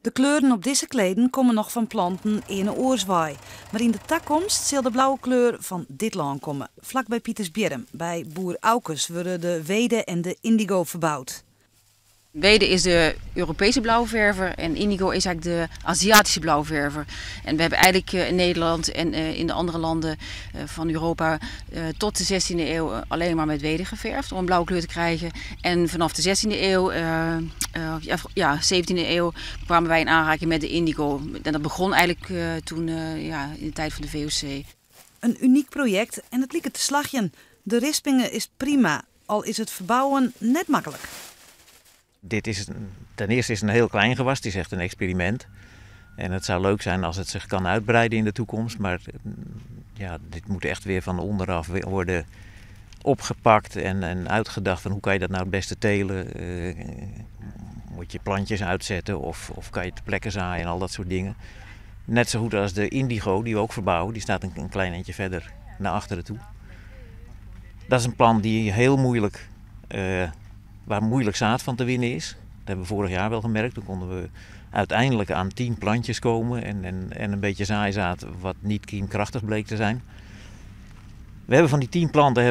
De kleuren op dizze kleden komme noch fan planten earne oars wei. Mar yn de takomst sil de blauwe kleur fan dit lân komme. Flakby Pitersbierrum, by boer Aukes, wurde de wede en de indigo ferboud. Wede is de Europese blauwverver en indigo is eigenlijk de Aziatische blauwverver. En we hebben eigenlijk in Nederland en in de andere landen van Europa tot de 16e eeuw alleen maar met wede geverfd om een blauwe kleur te krijgen. En vanaf de 16e eeuw, ja, 17e eeuw kwamen wij in aanraking met de indigo. En dat begon eigenlijk toen, ja, in de tijd van de VOC. In unyk projekt en it liket te slagjen. De rispinge is prima, al is it ferbouwen net maklik. Dit is ten eerste is het een heel klein gewas, het is echt een experiment. En het zou leuk zijn als het zich kan uitbreiden in de toekomst. Maar ja, dit moet echt weer van onderaf worden opgepakt en uitgedacht van hoe kan je dat nou het beste telen. Moet je plantjes uitzetten of kan je ter plekke zaaien en al dat soort dingen. Net zo goed als de indigo die we ook verbouwen, die staat een klein eindje verder naar achteren toe. Dat is een plant die heel moeilijk, waar moeilijk zaad van te winnen is. Dat hebben we vorig jaar wel gemerkt. Toen konden we uiteindelijk aan 10 plantjes komen en een beetje zaaizaad wat niet kiemkrachtig bleek te zijn. We hebben van die 10 planten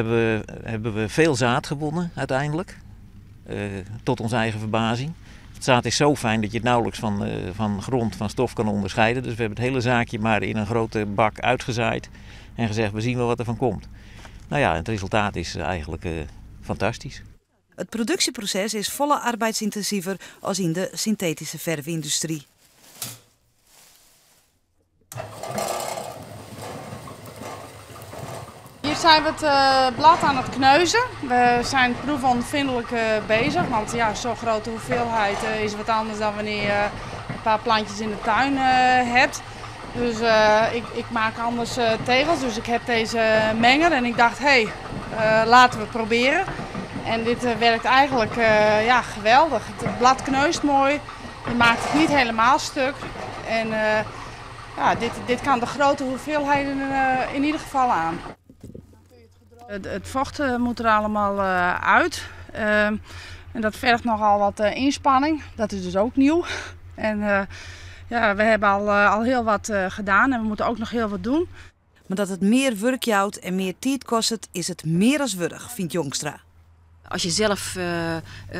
hebben we veel zaad gewonnen uiteindelijk. Tot onze eigen verbazing. Het zaad is zo fijn dat je het nauwelijks van grond, van stof kan onderscheiden. Dus we hebben het hele zaakje maar in een grote bak uitgezaaid en gezegd, we zien wel wat er van komt. Het resultaat is eigenlijk fantastisch. It produksjeproses is folle arbeidsyntinsiver as yn de syntetyske ferfyndustry. Hier zijn we het blad aan het kneuzen. We zijn proefondervindelijk bezig, want zo'n grote hoeveelheid is wat anders dan wanneer je een paar plantjes in de tuin hebt. Dus ik maak anders tegels, dus ik heb deze menger en ik dacht, laten we proberen. En dit werkt eigenlijk geweldig. Het blad kneust mooi, je maakt het niet helemaal stuk. En dit kan de grote hoeveelheden in ieder geval aan. Het vocht moet er allemaal uit. En dat vergt nogal wat inspanning. Dat is dus ook nieuw. En we hebben al heel wat gedaan en we moeten ook nog heel wat doen. Mar dat it mear wurk jout en mear tiid kostet, is it mear as wurdich, fynt Jongstra. Als je zelf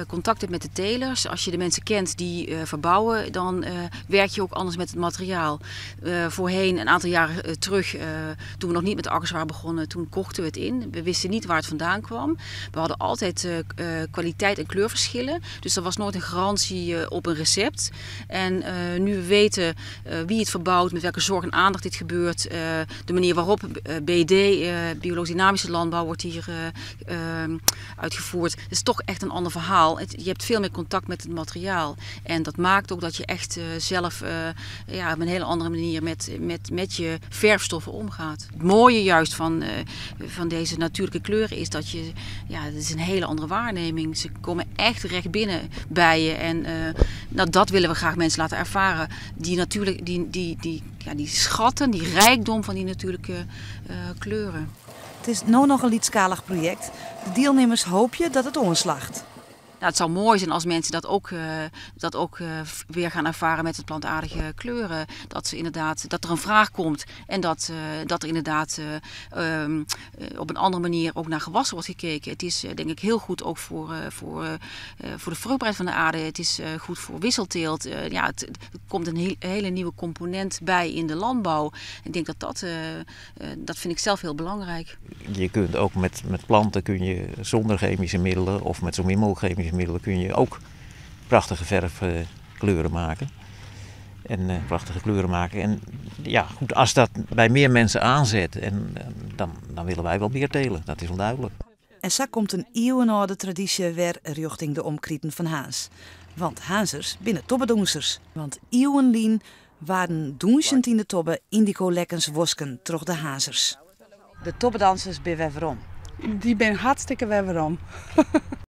contact hebt met de telers, als je de mensen kent die verbouwen, dan werk je ook anders met het materiaal. Voorheen, een aantal jaren terug, toen we nog niet met de akkers waren begonnen, toen kochten we het in. We wisten niet waar het vandaan kwam. We hadden altijd kwaliteit en kleurverschillen, dus er was nooit een garantie op een recept. En nu we weten wie het verbouwt, met welke zorg en aandacht dit gebeurt, de manier waarop BD, biologisch dynamische landbouw, wordt hier uitgevoerd. Het is toch echt een ander verhaal. Je hebt veel meer contact met het materiaal. En dat maakt ook dat je echt zelf op een hele andere manier met je verfstoffen omgaat. Het mooie juist van deze natuurlijke kleuren is dat je, ja, het is een hele andere waarneming. Ze komen echt recht binnen bij je. En dat willen we graag mensen laten ervaren. Die schatten, die rijkdom van die natuurlijke kleuren. It is no noch in lytsskalich projekt. De dielnimmers hoopje dat it oanslacht. Het zou mooi zijn als mensen dat ook weer gaan ervaren met het plantaardige kleuren. Dat er een vraag komt en dat er inderdaad op een andere manier ook naar gewassen wordt gekeken. Het is denk ik heel goed ook voor de vruchtbaarheid van de aarde. Het is goed voor wisselteelt. Er komt een hele nieuwe component bij in de landbouw. Ik denk dat dat dat vind ik zelf heel belangrijk. Je kunt ook met planten kun je zonder chemische middelen of met zo min mogelijk chemische middelen kun je ook prachtige verfkleuren maken. En prachtige kleuren maken. En ja, goed, als dat bij meer mensen aanzet, dan willen wij wel meer telen. Dat is wel duidelijk. En zo komt in ieuwenâlde tradysje wer rjochting de omkriten fan Harns. Want Harnzers binne tobbedûnsers. Want ieuwen waarden dûnsjend yn de tobbe indigo-lekkens wosken troch de Harnzers. De tobbedansers binne wer werom. Die binne hartstikke wer werom.